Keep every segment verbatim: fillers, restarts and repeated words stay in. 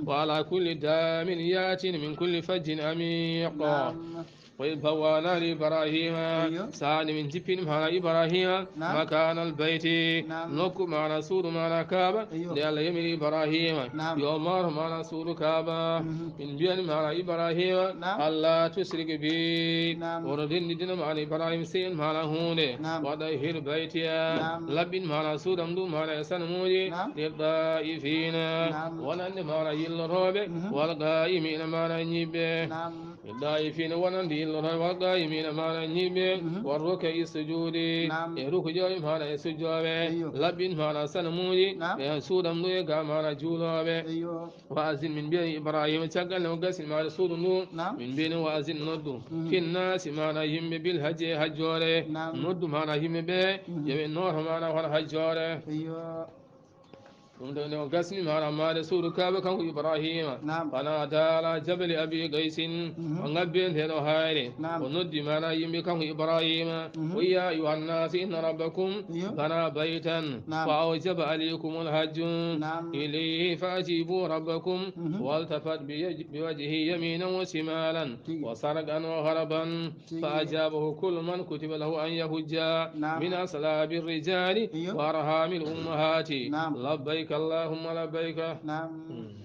وعلى كل دامر يأتين من كل فج عميق. Naam. وإذ بوأنا لإبراهيم, Eyyo. Saani min jippini maana Ibrahima, Naam. مكان البيت, Naam. Nokku maana suudu maana Kaaba, Eyyo. Nde Allah yamiri Ibrahima, Naam. Yo maaro maana suudu Kaaba. Mhm. Min mbiyani maana Ibrahima, Naam. ألا تشرك بي. Naam. Woto denndidina maana Ibrahima sey en maana huunde. Naam. وطهر بيتي. Naam. Laɓɓin maana suudam ndu maana e sanamuuji. Naam. للطائفين. Naam. Wonande maana yillotooɓe. Mhm. والقائمين maana ñiɓɓe. Naam. للطائفين wonande yillotooɓe. والقائمين maana ñiɓɓe. Mhm. والركع السجود. Naam. E rukujooɓe maana e sujjooɓe. Eyyo. Laɓɓin maana sanamuuji. Naam. E suudam ndu e ga maana juulooɓe. Eyyo. وأذن min mbiyani Ibrahima caggal nde o gasini maana suudu ndu. Naam. Min mbiyani وأذن noddu. Mhm. في الناس maana yimɓe بالحج e hajjoore. Naam. Noddu maana yimɓe ɓe. Mhm. Yo ɓe nooto maana hono hajjoore. Eyyo. Ɗum ɗo nde o gasni maana maade suudu Kaaba kanko Ibrahima. Naam. فنادى على جبل أبي قيس. Mhm. O ngabbi e nde ɗo hayre. Naam. O noddi maana yimɓe kanko Ibrahima. Mhm. O wi'i, يا أيها الناس إن ربكم Eyyo. بنى بيتا Naam. فأوجب عليكم الحج Naam. إليه فأجيبوا ربكم Mhm. والتفت بيج-, بوجهه يمينا وشمالا Tigi. وشرقا وغربا Tigi. فأجابه كل من كتب له أن يحج Naam. من أصلاب الرجال Eyyo. وأرحام الأمهات Naam. لبيك اللهم لبيك. Naam. Mm.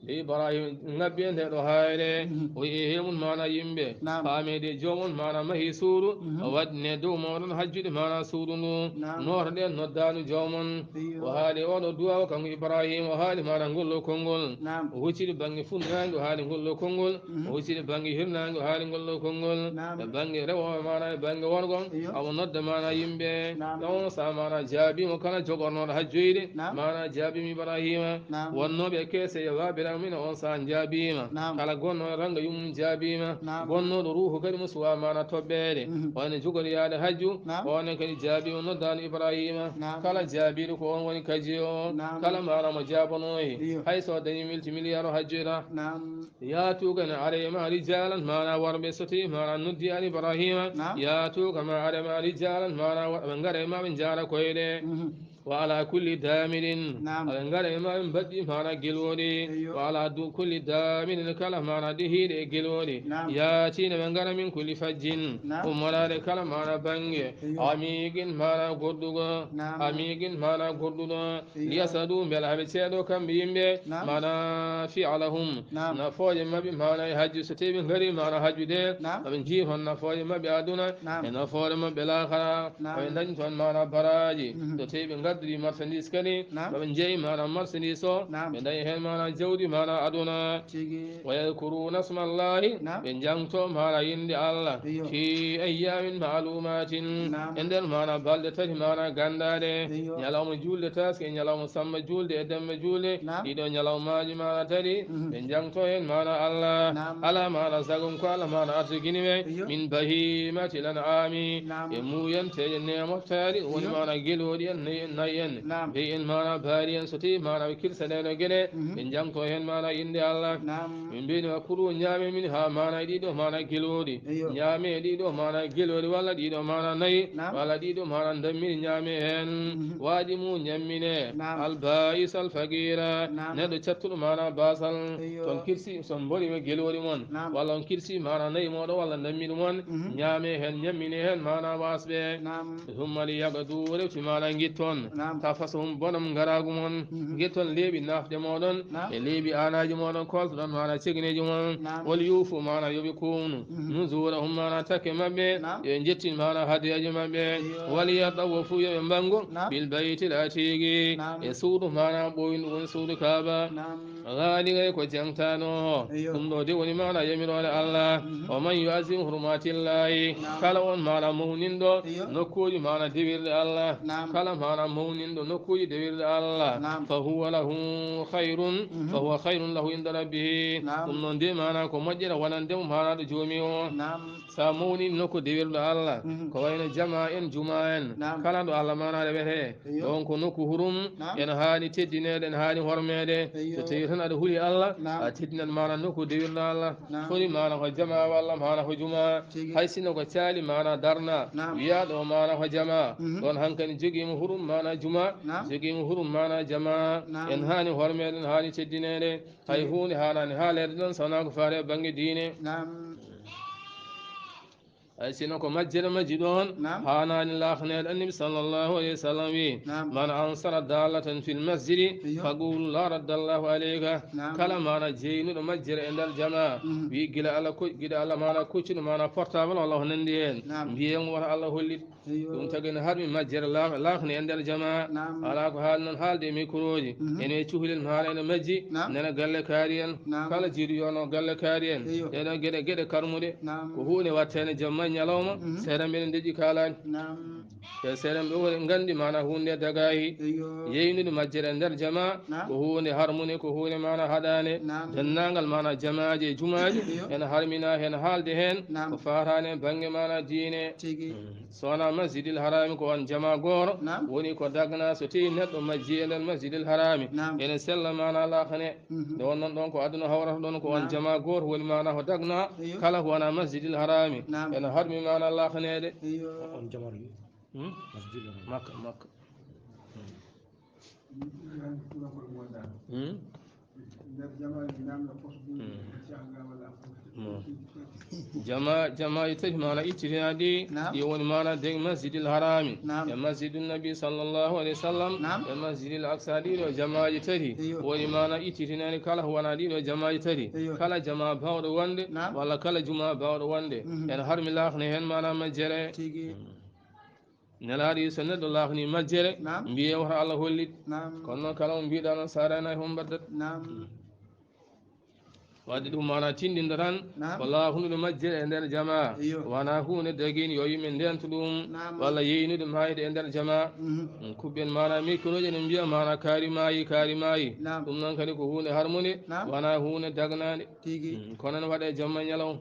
Nde Ibrahima ngabbi e nde ɗo hayre, Mhm. o wi'i, "He mun maana yimɓe, Naam. Paamee de joomon maana mahi suudu, Mhm. o waɗi ne dow mooɗon hajjude maana suudu ndu. Naam. Nootoɗen noddaandu joomon." Eyyo. O haali oɗo duwaawa kanko Ibrahima, o haali maana ngol ɗo konngol. Naam. O hucciri bannge funnaange, o haali ngol ɗo konngol. Mhm. O hucciri bannge hirnaange, o haali ngol ɗo konngol. Naam. E bannge rewooɓe maana, e bannge worgo, Eyyo. Omo nodda maana yimɓe. Naam. Ɗon sa maana jaabiima kala jogornooɗo hajjoyde, Naam. Maana jaabiima Ibrahima. Naam. Wonnooɓe e keese e waabiraaɓe mum on sa jaabiima. Naam. Kala gonnooɗo ranga yummum jaabiima. Naam. Gonnooɗo ruuhu kadi mo suwaa maana toɓɓeede. Mhm. O ene jogori yaade hajju, Naam. O ene kadi jaabiima noddaandu Ibrahima. Naam. Kala jaabiiɗo ko on woni kaji o. Naam. Kala maana mo jaabanooyi. Eyyo. Hay so dañi milti miliyar o hajjoyta. Naam. Yaatuuka ne ara e ma rijaalan maana worɓe so tawi maana noddi an Ibrahima. Naam. Yaatuuka ma ara e ma rijaalan maana worɓe ngara e ma ɓe njaara koyɗe. Mhm. Wa ala kulli daamirin. Naam. Aɓe ngara e ma ɓe mbaɗɗi maana gelooɗi. Eyyo. Wa ala du-, kulli daamirin kala maana ɗihiiɗe e gelooɗi. Naam. Yaatiina ɓe ngara min kulli fajjin. Naam. Ummoraade kala maana bannge. Eyyo. Amiiqin maana gorɗugo. Naam. Amiiqin maana gorɗuɗo. Eyyo. Liyasadu mbela haɓe ceeɗo kamɓe yimɓe. Naam. Maana fi'alahum. Naam. Nafooje maɓɓe maana e hajju so tawi ɓe ngari maana hajjude. Naam. Maɓe njii toon nafooje maɓɓe aduna. Naam. E nafoore maɓɓe laakara. Naam. Maɓe ndañi toon maana baraaji. Mhm. So tawi ɓe ngaddiri marchandise kadi. Naam. Maɓe njeyi maana marchandise o. Naam. Ɓe ndañi heen maana jawdi maana aduna. Tigi. Wa yadkuruna smallahi. Naam. Ɓe njangto maana innde Allah. Eyyo. Fi ayyamin ma'lumatin. Naam. E nder maana balɗe tati maana ganndaɗe. Eyyo. Ñalawma juulde taski e ñalawma samma juulde e demme juulde. Naam. Ɗiɗo ñalawmaaji maana tati. Mhm. Ɓe njangto heen maana Allah. Naam. Ala maana sagum ko Allah maana arsigini ɓe. Eyyo. Min bahimati lan'ami. Naam. E muuyanteeje neemottaari woni Eyyo. Maana gelooɗi en, nayi en, nayi en. Naam. Beyi en maana baari en so tawi maana ɓe kirsaneeno gene. Mhm. Ɓe njangto heen maana innde Allah. Naam. Min mbiyni wa kulu ñaame min haa maana e ɗiɗo maana gelooɗi. Eyyo. Ñaame e ɗiɗo maana gelooɗi walla ɗiɗo maana nayi. Naam. Walla ɗiɗo maana ndammiri ñaame heen. Mhm. Waɗi mu ñammine. Naam. Al ba'is al faqiira. Naam. Neɗɗo cattuɗo maana basal. Eyyo. Ton kirsi son mbori ɓe gelooɗi mon. Naam. Walla on kirsi maana nayi mooɗo walla ndammiri mon. Mhm. Ñaame heen ñammine heen maana wasɓe. Naam. Summa liyaqdu refti maana ngitton. Naam. Tafasahum bonam ngaraagu mon. Mhm. Ngitton leeɓi naafde mooɗon. Naam. E leeɓi aanaaji mooɗon koltoɗon maana cegineeji mon. Naam. Wal yuufu maana yo ɓe kuunu. Mhm. Nuzurahum maana takke maɓɓe. Naam. Yo ɓe njettin maana hadiyaji maɓɓe. Eyyo. Wal yatawafu yo ɓe mbango. Naam. Bil baytil atiqi. Naam. E suudu maana ɓooyindu woni suudu Kaaba. Naam. Haali kay ko jangtaano o. Eyyo. Ɗum ɗo de woni maana yamiroore Allah. Mhm. Wa man yu'azzim hurmatillahi. Naam. Kala on maana mawninɗo Eyyo. Nokkuuji maana dewirɗe Allah. Naam. Kala maana mawninɗo nokkuuji dewirɗe Allah. Naam. Fa huwa lahu khayrun, Mhm. Fa huwa khayrun lahu inda rabbihi. Naam. Ɗum noon de maana ko moƴƴere wonande mo maana ɗo joomi o. Naam. Sa mawni nokku dewirɗo Allah, Mhm. Ko wayno jama en, juma en, Naam. Kala ɗo Allah maana rewete. Eyyo. Ɗon ko nokku hurum, Naam. En haani teddineede, en haani hormeede. Eyyo. So tawi tan aɗa huli Allah, Naam. A teddinat maana nokku dewirɗo Allah. Naam. Foti maana ko jama walla maana ko juma. Tigi. Hay sinno ko caali maana darna. Naam. Wiya ɗo maana ko jama. Mhm. Ɗon hankadi jogiima hurum maana Juma, jogiima hurum maana jama. En haani hormeede, en haani teddineede. Hay huunde haanaani haaleede ɗoon, so wonaa ko faare e bannge diine. Hay sino ko majjere majji ɗoon, haanaani laakneede. Annabi sallallahu alayhi wa sallam wi, man ansara daalatan fil masjidi, faqulu la radda Allahu alayka. Kala maana jeynuɗo majjere e nder jama, wi gila Allah ko, gila Allah maana kuccuɗo maana portable walla ko nanndi heen, mbiyen wota Allah hollit. Ɗum tagi ene harmi majjere laak-, laakne e nder jama. Alaa ko haali noon haalde e microji. Ene cuhlel maana ene majji, nana galle kaari en. Kala jiiɗo yonoo galle kaari en. Ɗeɗo geɗe, geɗe karmuɗe. Ko huunde wattene jamma e ñalawma, seeɗa mbeɗa deƴƴi kaalaani. Te seeɗa mbeɗa woni nganndi maana huunde dagayi. Yeynude majjere e nder jama, ko huunde harmude, ko huunde maana haɗaande. Denndaangal maana jamaaji e jumaaji, ene harmina heen haalde heen, ko faataani e bannge maana diine. So wonaa Masjidil Harami ko on jama gooro woni ko dagna, so tawii neɗɗo majji e nder Masjidil Harami, ene sella maana laakne. Nde wonnon ɗon ko aduna hawrata ɗon ko on jama gooro woni maana ko dagna, kala ko wonaa Masjidil Harami, ene harmi maana laakneede. On jama wi? Hmm? Masjidil Harami. Makka, Makka. Hmm? Jama, jamaaji tati maana ittitinaɗi, ɗi woni maana deg Masjidil Harami, e Masjidun Nabi sallallahu alayhi wa sallam, e Masjidil Aqsa. Ɗiɗo jamaaji tati woni maana ittitinaɗi, kala ko wonaa ɗiɗo jamaaji tati. Kala jama baawɗo wonde, walla kala juma baawɗo wonde, ene harmi laakne heen maana majjere. Nelaaɗo wi so neɗɗo laakni majjere, mbiyee wota Allah hollit. Kono noon kala mo mbiɗa noon, so a renay, hon mbaɗdat? Wadde ɗum maana tinndinta tan, ko laaknude majjere e nder jama. Wonaa huunde dagini yo yimɓe ndeentu ɗum, walla yeynude maayde e nder jama. Kuɓɓen maana microji ene mbiya maana kaari maayi, kaari maayi. Ɗum noon kadi ko huunde harmunde, wonaa huunde dagnaande. Kono ene waɗa e jamma e ñalawma.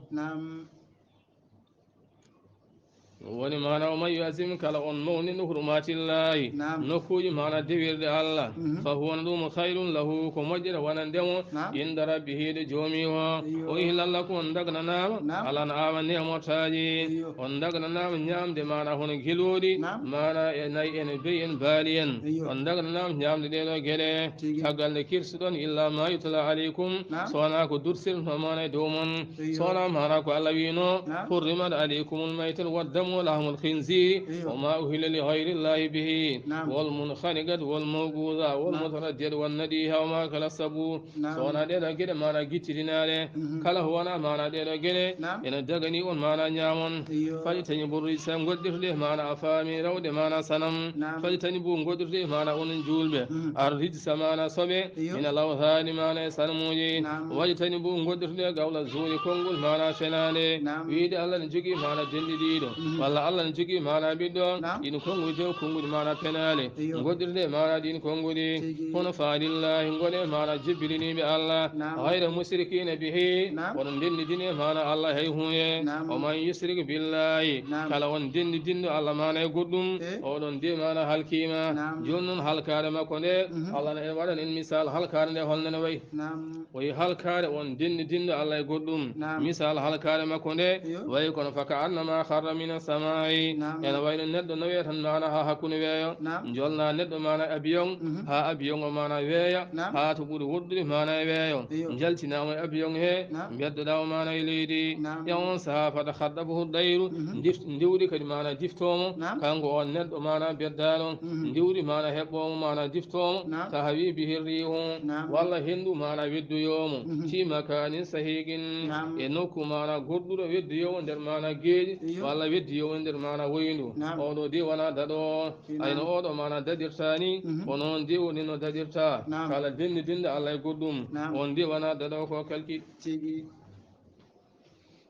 Woni maana, o man yu'azzim, kala on mawnino hurmaatillaahi, nokkuuji maana dewirɗe Allah, fa huwa, ɗum, khayrun lahu, ko moƴƴere wonande mo, inda rabbihi, ɗo joomi o. O uhillat lakum, on dagnanaama, al an'aama, neemotaaji, on dagnanaama ñaamde maana hono gelooɗi, maana e nayi en, beyi en, baali en, on dagnanaama ñaamde ɗee ɗoo geɗe, caggal nde kirsuɗon, illa ma yutla alaykum, so wonaa ko dursirnoo maana e dow mon. So wonaa maana ko Allah wiino, hurrimat alaykumul maytatu wad damu wa lahmul khinziri wa ma uhilla li ghayrillahi bihi wal munkhaniqatu wal mawquza wal mutaraddiyatu wan nadiha wa ma akala sabu. So wonaa ɗee ɗoo geɗe maana gittitinaɗe, kala ko wonaa maana ɗee ɗoo geɗe, ene dagani on maana ñaamon. Fajtanibu rijsa, ngoɗɗirde maana a faami rawde maana sanam. Fajtanibu, ngoɗɗirde maana onon juulɓe, ar rijsa maana soɓe, minal awthani, maana e sanamuuji. Wajtanibu, ngoɗɗirde qawla zuuri, konngol maana fenaande. Wiide Allah ne jogii maana denɗi ɗiɗo, walla Allah ne jogii maana ɓiɗɗo, ɗin konnguɗi ɗo konnguɗi maana fenaande. Ngoɗɗirde maana ɗin konnguɗi. Hunafa lillahi, ngoɗe maana jebbiliniiɓe Allah, ghayra mushrikina bihi, oɗon denɗidine maana Allah hay huunde. Wa man yushrik billahi, kala on denɗidinɗo Allah maana e goɗɗum, oɗon de maana halkiima. Jooni noon halkaare makko nde, Allah ne waɗan en misal halkaare nde holno ne wayi. Naam. O wi halkaare on denɗidinɗo Allah e goɗɗum. Naam. Misal halkaare makko nde, eyo, wayi kono fa ka annama kharra mina samaa'i. Naam. Ene wayi no neɗɗo nawee tan maana haa hakkunde weeyo. Naam. Njolna neɗɗo maana avion, mhm, haa avion o maana weeya, naam, haa to ɓuri woɗɗude maana e weeyo. Eyo. Njaltinaama e avion he, naam, mbeddoɗaa o maana e leydi. Naam. E on sahaa fa takhaddafahu dayru, mhm, ndif-, ndiwri kadi maana diftoomo. Naam. Kanko on neɗɗo maana beddaaɗo. Mhm. Ndiwri maana heɓɓoomo maana diftoomo. Naam. Tahawi bihi riihu. Naam. Walla henndu maana weddoyoomo. Mhm. Fi makaanin sahiiqin. Naam. E nokku maana goɗɗuɗo weddoyoomo nder maana geeƴi. Iyo. Walla weddoyoomo nder maana woyndu. Naam. Oɗo de wonaa daɗoowo. Naam. Ayno oɗo maana daɗirta ni, mhm, ko noon de woni no daɗirta. Naam. Kala denndidinɗo Allah e goɗɗum. Naam. On de wonaa daɗoowo ko kalki. Tigi.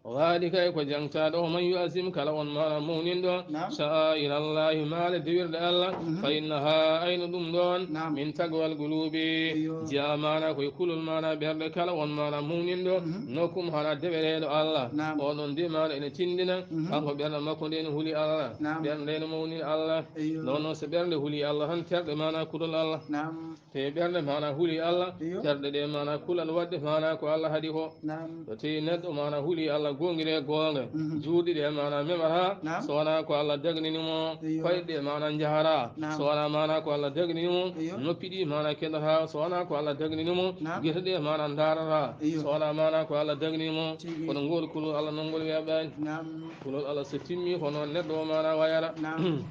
Daalika e ko jangtaaɗo, wa man yu'azzim kala on maana mawninɗo, naam, sha'aa'ira Allahi maale dewirɗe Allah, mhm, fa innaha ayno ɗum ɗoon, naam, min taqwal quluubi. Iyo. Jeyaa maana koye kulol maana ɓerɗe kala on maana mawninɗo, mhm, nokkum hana dewereeɗo Allah. Naam. Oɗon de maana ene tinndina, mhm, kanko ɓerɗe makko nde ene huli Allah. Naam. Ɓerɗe nde ene mawnin Allah. Iyo. Ɗon noon so ɓerɗe huli Allah tan terɗe maana kulol Allah. Naam. Te ɓerɗe maana huli Allah, iyo, terɗe ɗe maana kulan waɗde maana ko Allah haɗi ko. Naam. So tawi neɗɗo maana huli Allah, Gongire goonga. Mhm. Juuɗe ɗe maana memata. Naam. So wonaa ko Allah dagnini mo. Eyyo. Koyɗe ɗe maana njahata. Naam. So wonaa maana ko Allah dagnini mo. Eyyo. Noppi ɗi maana keɗata. So wonaa ko Allah dagnini mo. Naam. Gite ɗe maana ndaarata. Eyyo. So wonaa maana ko Allah dagnini mo. Tigi. Kono ngol kulol Allah non ngol weeɓaani. Naam. Kulol Allah so timmi ko noon neɗɗo o maana wayata. Naam.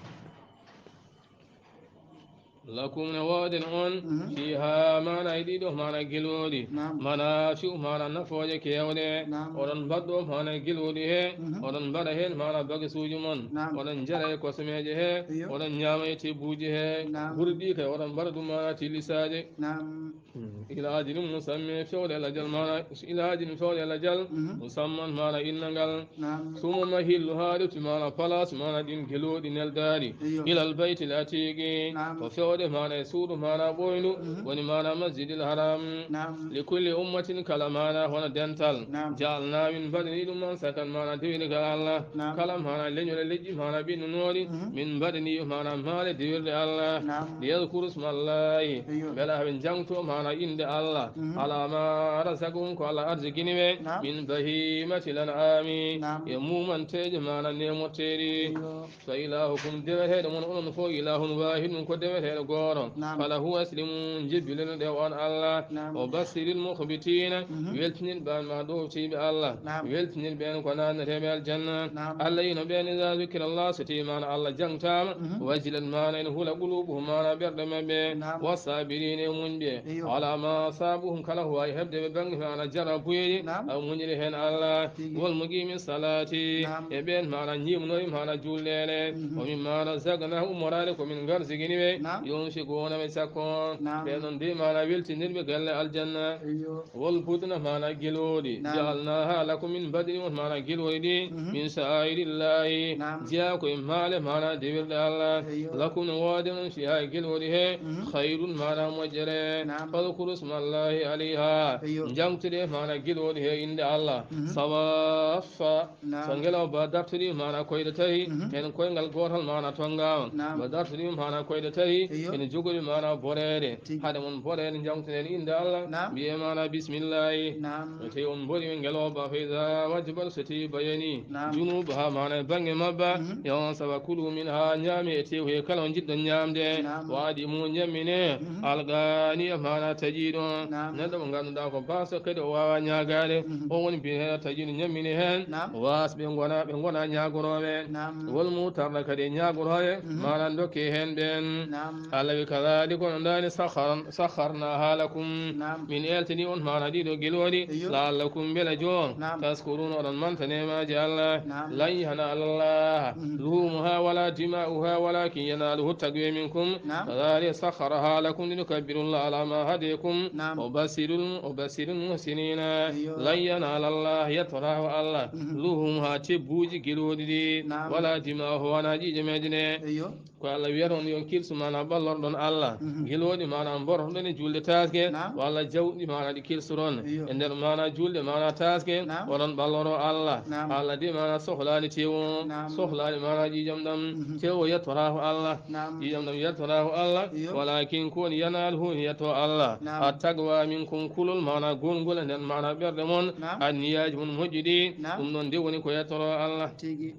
Lakum ne wooden on. Mhm. Fiha maana e ɗiɗo maana gelooɗi. Naam. Mana fiu maana nafooje keewɗe. Naam. Oɗon mbaɗɗo maana gelooɗi he. Mhm. Oɗon mbaɗa heen maana bagasuuji mon. Naam. Oɗon njara e kosomeeje he. Iyo. Oɗon ñaama e tebbuuji he. Naam. Ɓuri ɗi kay oɗon mbaɗa ɗum maana tillisaaje. Naam. Hmm. Ila ajalin musamma fewde lajal maana ila ajalin fewde lajal. Mhm. Musamman maana innangal. Naam. Suma mahillu haa ɗofti maana place maana ɗin gelooɗi neldaari. Iyo. Ilal baytil atiqi. Naam. Ko fewde maana e suudu maana ɓooyndu. Mhm. Woni maana masjidil haram. Naam. Li kulli ummatin kala maana hono dental. Naam. Jaalna min mbaɗani ɗum man sakan maana dewirgal Allah. Naam. Kala maana leñol e leƴƴi maana ɓinnunooɗi. Mhm. Min mbaɗani maana maale dewirɗe Allah. Naam. Liyadkuru smallahi. Iyo. Mbela haɓe njangto maana innde Allah. Mhm. Ala ma razaqahum ko Allah arzikini ɓe. Naam. Min bahimati lan'ami. Naam. E mumanteeje maana nemotteeɗi. Iyo. Fa ilahukum deweteeɗo mon onon fof ilahun wahidun ko deweteeɗo gooto. Naam. Falahu aslimu jebbilene ɗe on Allah. Naam. O basiril mukhbitina. Mhm. Weltinir ɓe an ma ɗowtiiɓe Allah. Naam. Weltinir ɓe en ko nanneteeɓe aljanna. Naam. Alladhina ɓen idha dhukira Allah so tawi maana Allah jangtaama. Mhm. Wajilat maana ene hula qulubuhum maana ɓerɗe maɓɓe. Naam. Wasabirina e muñɓe. Iyo. Ala ma asabuhum kala ko wawi heɓde ɓe bangge maana jarabuyeeji. Naam. Aw muñiri heen Allah. Tigi. Wal muqimi salati. Naam. E ɓeen maana ñiimnoyi maana julleele. Mhm. Wa mimma razaqnahum ummoraade ko min garsigini ɓe. Naam. Yunfiquna ɓe sakko. Naam. Ɓe noon de maana weltinirɓe galle aljanna. Iyo. Wal budna maana gelooɗi. Naam. Jaalnaha lakum min mbaɗiri on maana gelooɗi ɗi. Mhm. Min sha'airillahi. Naam. Jeyaa ko e maale maana dewirɗe Allah. Eyyo. Lakum no woode on fiha e gelooɗi he. Mhm. Khayrun maana moƴƴere. Naam. Fadhkuru smallahi alayha. Eyyo. Njangtude maana gelooɗi he innde Allah. Mhm. Sawaffa. Naam. So ngelaw ba dartiri maana koyɗe tawi. Mhm. Heen koyngal gootal maana tongaama. Naam. Ba dartiri maana koyɗe tawi. Eyyo. Ene jogori maana boreede. Tigi. Hade mon boɗeede njangtuɗen innde Allah. Naam. Mbiye maana bismillahi. Naam. No tawi on mboɗi ɓe ngel o ba fa iza wajabat so tawi bayani. Naam. Junubu ha maana e bannge mabba. Mhm. Yo on saba kulu min ha ñaami e tew he kala on jiɗɗon ñaamde. Naam. Waadi mu ñammine. Mhm. Alganiya maana tajiɗo. Naam. Neɗɗo mo ngannduɗaa ko baaso kadi o waawa ñaagaade. Mhm. O woni mbiyeteeɗo tajiɗo ñammine heen. Naam. Waas ɓe ngona ɓe ngona ñaagorooɓe. Naam. Wol mu tarda kadi e ñaagorooɓe. Mhm. Maana dokke heen ɓeen. Naam. Allah wi kadhalika on daani sakhar-, sakharnaha lakum. Naam. Min eltini on maana ɗiɗo gelooɗi. Eyyo. La'allakum mbela joon. Naam. Tashkurun oɗon manta neemaaji Allah. Naam. Lan yanala Allah. Mhm. Luhumuha wala dima'uha walakin yanaluhu taqwa minkum. Naam. Kadhalika sakharaha lakum litukabbirullaha ala ma hadakum. Naam. Wa bashirul, wa bashirul muhsinina. Eyyo. Lan yanala Allah, yettotaako Allah. Mhm. Luhumuha tebbuuji gelooɗi ɗi. Naam. Wala dima'uha wona ƴiiƴe meeje ɗe. Eyyo. Ko Allah wiyata on yo on kirsu maana ɓallorɗon Allah. Mhm. Gelooɗi maana mbortoɗon e julde taaske. Naam. Walla jawɗi maana ɗi kirsuɗon. Iyo. E nder maana julde maana taaske. Naam. Oɗon ɓalloro Allah. Naam. Allah de maana sohlaani tew o. Naam. Sohlaani maana ƴiiƴam ɗam. Mhm. Tew o yettotaako Allah. Naam. Ƴiiƴam ɗam yettotaako Allah. Iyo. Walakin ko woni yanaluhu yetto Allah. Naam. At taqwa minkum kulol maana gongol e nder maana ɓerɗe mon. Naam. Anniyaaji mon moƴƴi ɗi. Naam. Ɗum ɗon de woni ko yettoro Allah. Tigi.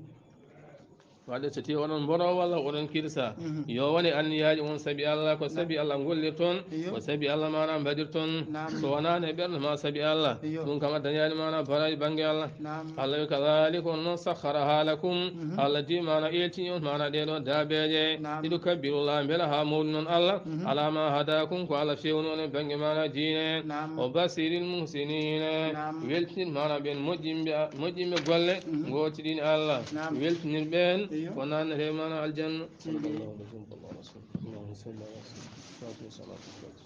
Wadde so tawi oɗon mboro walla oɗon kirsa, mhm, yo wone anniyaaji mon sabi Allah, ko sabi Allah ngollirton, iyo, ko sabi Allah maana mbaɗirton. Naam. So wonaano e ɓernde ma sabi Allah, iyo, ɗum kam a dañaani maana baraji bannge Allah. Naam. Allah wi kadhalika on noon sakhkharaha lakum, mhm, Allah di maana eltini on maana ɗeɗo daabeeje. Naam. Litukabbirullaha mbela ha mawninon Allah, mhm, ala ma hadakum ko Allah fewni on e bannge maana diine. Naam. Wa bashiril muhsinina. Naam. Weltinir maana ɓen moƴƴinɓe, moƴƴinɓe golle, mhm, ngootiɗin Allah. Naam. Weltinir ɓen, iyo, ko naannete maana aljanna. Tigi. Allahumma salli ala sayyidina Muhammad. Fatiha, salatu, fatiha.